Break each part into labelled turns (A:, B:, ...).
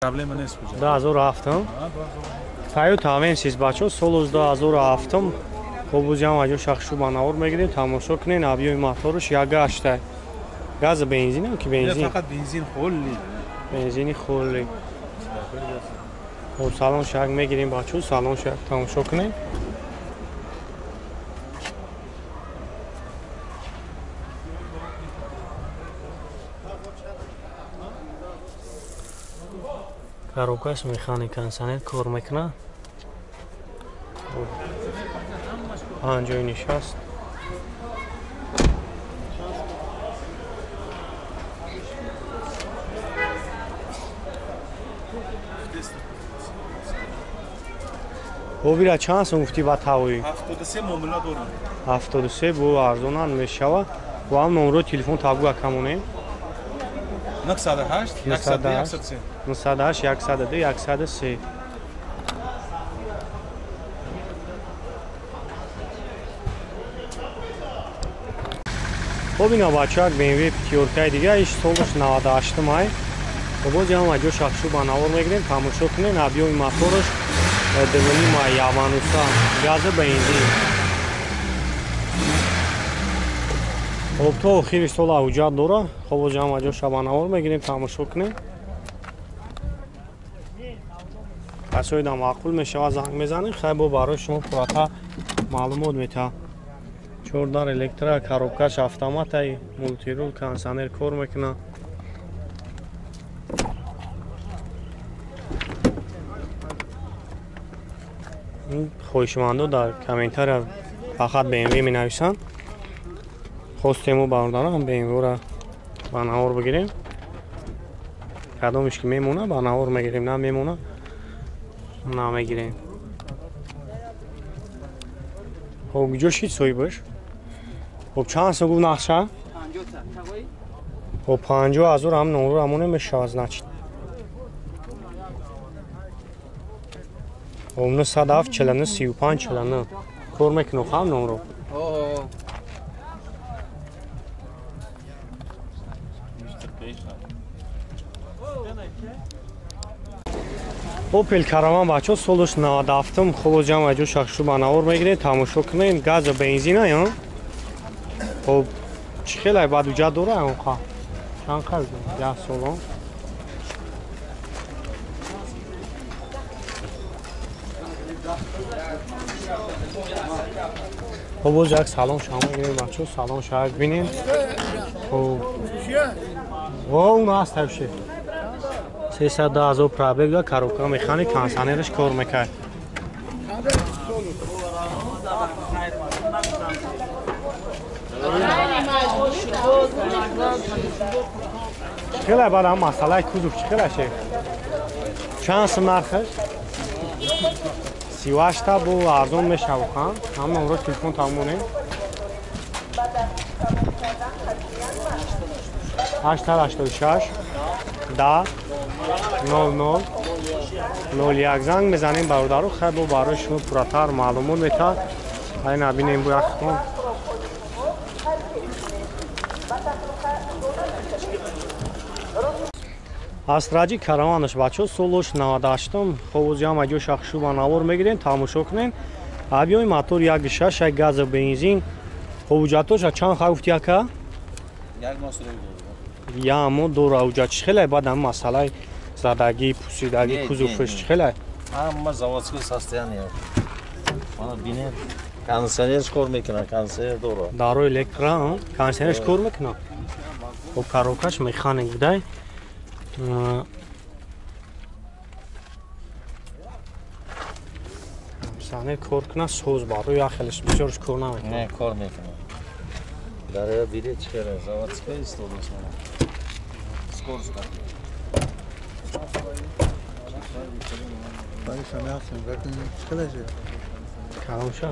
A: Проблема нест буҷа.
B: 2007. Toyota Avensis бачо солус 2007. Хоб, ҳама ҷо шахшу ба навор мегирем, тамошо кунен. Объёми моторш 1,8. Газ, бензин ки бензин?
A: Фақат бензин холли.
B: Бензини холли. Хоб, салон шак мегирем, бачо, салон шак тамошо кунем. Коробкаш механик, кондиционер кор мекунад. Панҷои нишаст. Бобира, чанд сум гуфтӣ ба тавои?
A: 73 муомила дорам.
B: 73 бо арзонан мешава. Бо ҳам номрои телефон табгӯ акамонем.
A: 908 102 103.
B: 908 102 103. Хоб, ина бачак BMW пятёркаи дига, иш солаш 98 май. Боз ҳама ҷо шахшу ба навор мегирем, тамошо кунен. Объёми мотораш 2,5 май, явануса, газа, бензин. Хоб, то охири сол ҳуҷҷат дора. Хоб, боз ҳама ҷо шабанавор мегирем, тамошо кунем. Касоида маъқул мешавад, занг мезанем, хай бо барои шумо пуррата маълумот метаҳад. Чордар электро, коробкаш автоматай, мултирул, кондиционер кор мекунад. Хоҳишмандо дар комментария фақат BMW менависанд. Хостему бародарам BMW-ро ба навор бигирем. Кадомиш ки мемона, ба навор мегирем, на мемона, намегирем. Хоб, куҷо шид соҳибаш? Хоб, чанд сум гуфт нақша? Хоб, 50 000 ҳам номро ҳамоне мешавад, значит. Хоб, 907 49 35 49 кор мекунад ҳам номро. Opel Caravan бачо солаш 97. Хоб, ҷамъ ҷо шахшу ба навор мегирем, тамошо кунем. Газа, бензина ё. Хоб, чӣ хелай баъд уҷа дора онқа? Чанд қаз? 10 солон. Хоб, боз як салон шама мегирем, бачо, салон шак бинем. Хоб. Во, он аст тавше. 310 000 пробег да, коробка механик, кондиционераш кор мекард. Чӣ хелай баъд ҳам масъалаи кузов чӣ хелай шеф? Чанд сум нархаш? 38-та бо арзон мешавад, ҳа? Ҳам номро телефон тамонем. 886 10 00 01 занг мезанем, бародару, хай бо барои шумо пурратар маълумот метаҳад. Ай набинем бо яхтон. Астраҷи караванаш бачо солош 98. Ховози ҳама ҷо шахшу ба навор мегирем, тамошо кунем. Объёми мотор 1,6, як газа, бензин. Ҳуҷҷатоша чанд ха гуфти, ака?
C: Як моҳ срок дорад.
B: Як моҳ дора ҳуҷҷат. Чӣ хелай баъд ҳам масъалаи задагӣ, пусидагӣ, кузовш чӣ хелай?
C: Ҳама заводское состояние. Мана бинед, кондиционерш кор мекунад, кондиционер дорад.
B: Дарои электро, кондиционерш кор мекунад. Хоб, коробкаш механик будай. Кондиционер кор кунад, соз барои як хелеш бисёрш кор намекунад.
C: Не, кор мекунад. Дароя бинед, чӣ хеле заводское истодааст. Скорость.
B: Калонша?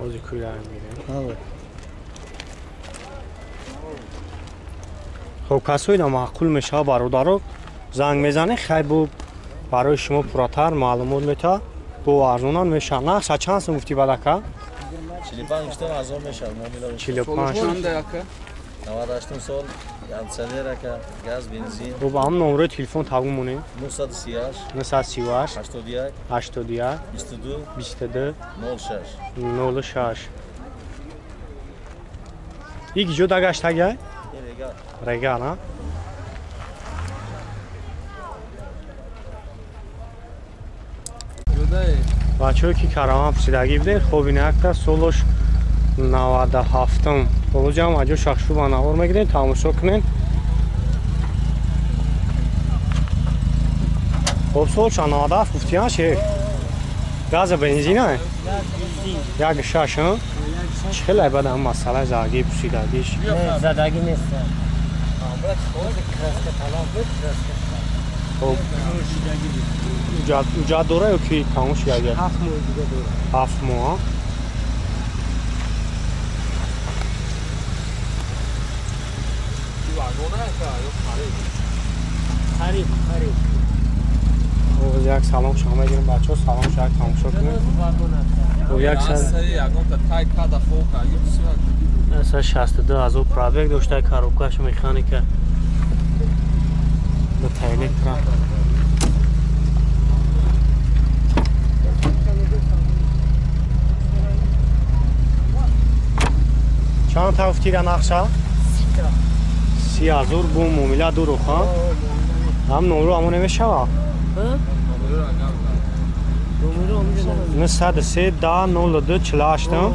B: Ози кӯяр мегирем. Хоб, касоида маъқул мешавад, бародаро, занг мезанед, хай бо барои шумо пурратар маълумот метаҳад, бо арзонан мешавад. Нақша чанд сум гуфтӣ бадака?
C: 45 гуфтам, арзон мешавад.
B: 45.
C: 98 сол. Кондиционер ака, газ, бензин.
B: Хуб, ҳам номерои телефон табу монем.
C: 938
B: 938
C: 81
B: 81
C: 22
B: 22
C: 06
B: 06. Ик ҷо дагаштагай?
C: Регал.
B: Регал, а? Бачаҳое ки караван пурсидагӣ будед, хоб инакта солош 97-м. Болоҷам аҷо шахшуба навор мегирем, тамошо кунед. Хоб сол 97 гуфтиян шер. Газа бензина? Як шаш, а? Чӣ хеле бад ҳам масъалаи задагӣ пурсидагиш.
D: Не, задагӣ нест.
B: Хоб уҷат дора ё ки тамом шудагӣ?
D: 7 моҳ дига дора.
B: 7 моҳ, а?
D: Харид, харид.
B: Оз як салом шумо мегирем бачаҳо, салом шумо тамошо кунед. О як сар 62 ҳазор пробег дошта, коробкаш механика. Дута электро. Чанд та гуфтида нақша? 30 ҳазор бо муомила дуру ха? Ҳам номро ҳамон намешава? 903 10 02 48.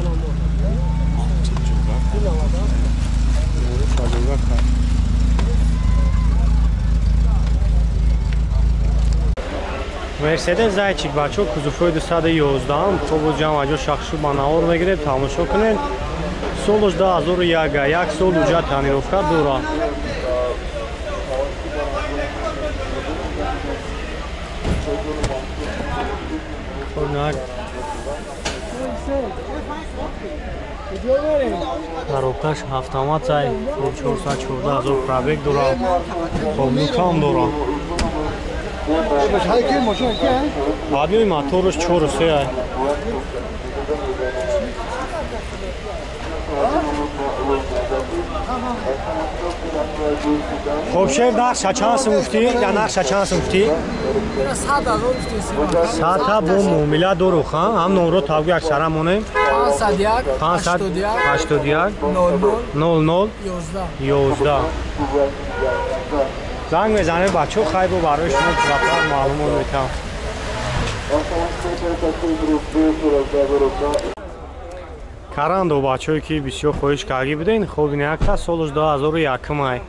B: Мерседес Зайчик бачаҳо кузовҳои 211 хоб ҷамъ аҷо шахшу ба навор мегирем, тамошо кунед. Солош 2001, як сол уҷа тонировка дора. Коробкаш автомат ай, 414 ҳазор пробег дора. Хоб лукам дора. Объёми мотораш 4,3 ай. Хоб шер нақша чанд сум гуфтӣ? Я нақша чанд сум гуфтӣ? 100 та бо муомила дору ха? Ҳам номро тавгу як сара монем.
E: 501
B: 581
E: 00
B: 00 11. Занг мезанем бачаҳо, хай бо барои шумо пурратар маълумот метавам. Карандо бачаҳое ки бисёр хоҳиш кардагӣ буден, хоб инакта солаш 2001 ай.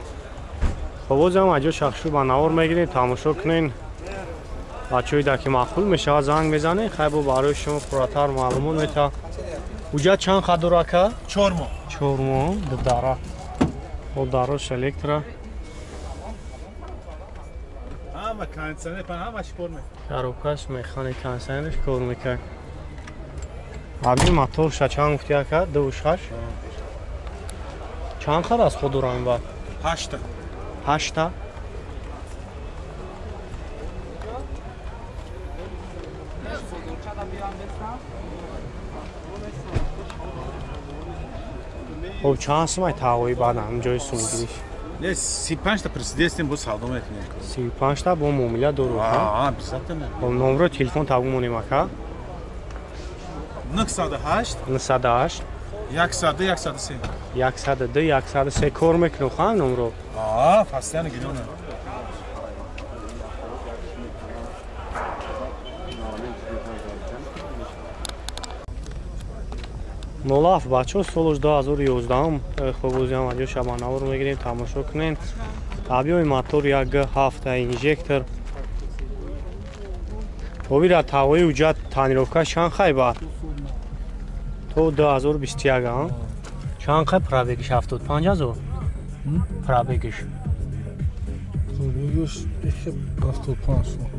B: Хоб аҷо шахшу ба навор мегирем, тамошо кунен. Бачаҳои да ки маъқул мешавад занг мезанем, хай бо барои шумо пурратар маълумот метавам. Уҷа чанд хат дора ака?
A: 4 моҳ.
B: 4 моҳ, ду дара. Хоб дарош электро.
A: Ҳама кондиционер, ҳамаш кор мекунад.
B: Коробкаш механик кондиционерш кор мекунад. Объёми моторша чанд гуфтӣ ака? 2,6. Чанд хат аз худ дорам ба?
A: 8 та.
B: 8 та. Хоб чанд сумай таъвои баъд ҳам ҷои сумгириш?
A: Не, 35 та президентем бо савдо мекунем.
B: 35 та бо муомила дору ха?
A: Аа, обязательно.
B: Хоб номеро телефон табу монем ака?
A: 908
B: 908
A: 102 103
B: 102 103 кор мекунем ха номро?
A: Аа, постоянно гирёна.
B: Нолаф бачаҳо солаш 2011 хоб озиам аҷо шабанавор мегирем, тамошо кунем. Объёми мотор 1,7 инжектор. Хобира тавои уҷа тонировка чанд хай ба? То 2021, а? Чанд хай пробегиш 75 ҳазор? Пробегиш.
A: Пробегиш 75 сом.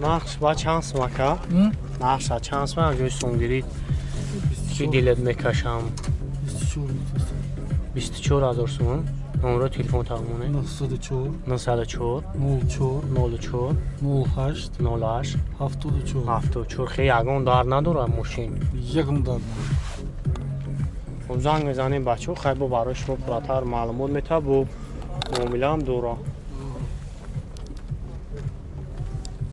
B: Нархш ба чанд сум ака? Нархша чанд сум ҷои сумгирӣ ки дилет мекашам? 24 ҳазор сум. Номеро телефон тағмоне?
A: 904
B: 904
A: 04
B: 04
A: 08
B: 08
A: 74
B: 74. Хе ягон дар надорад мошин?
A: Ягон дар надорад.
B: Хоб, занг мезанем бачаҳо, хай бо барои шумо пурратар маълумот метавад, бо муомилаам дора.